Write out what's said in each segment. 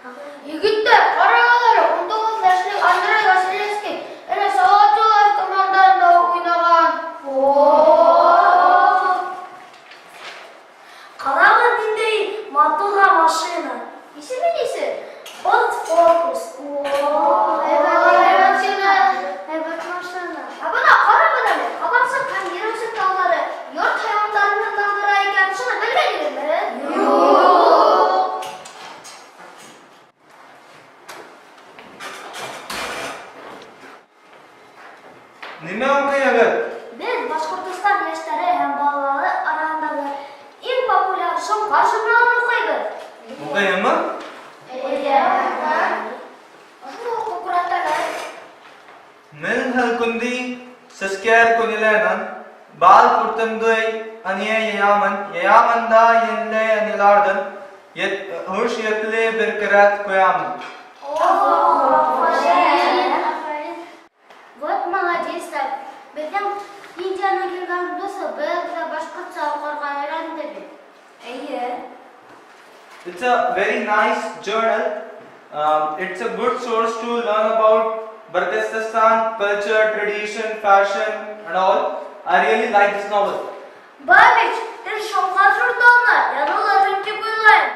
Егеттәр, ҡарағыҙ әле, 19 йәшлек Андрей Василевский әнә Салават Юлаев командаһында уйнаған. Ҡарағыҙ, ниндәй матур машина. Исеме нисек? Ford Focus. Һәйбәт машина. Һәйбәт машина. Ә бына ҡарағыҙ әле, Ҡабарсыҡ һәм Йөрөүсе тауҙары йорт хайуандарын һынландыра икән. Шуны белгән идеңме? Юҡ. Нимә уҡыйһығыҙ? Беҙ Башҡортостан йәштәре һәм балалары араһындағы иң популяр Шоңҡар журналын уҡыйбыҙ. Уҡыйһыңмы? Эйе. Ошоно уҡып күрһәтәләр. Мин һәр көндө сескер көңүлөнөн, бал куртундай ания яямын, яямын да енле аналардан, хуш еҫле бер келәт ҡоямын. Вот молодец та. Беҙҙең Индиянан килгән дуҫыбыҙ ҙа башҡортса уҡырға өйрәнде бит. Эйе. It's a very nice journal. It's a good source to learn about Bashkortostan culture, tradition, fashion, and all. I really like this novel. Бабич, һин Шоңҡар журналына яҙылырһың тип уйлайым.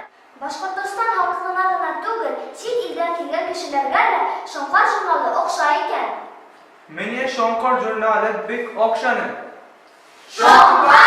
Башҡортостан халҡына ғына түгел, сит илдән килгән кешеләргә лә Шоңҡар журналы оҡшай икән. Миңә Шоңҡар журналы бик оҡшаны. Шоңҡар!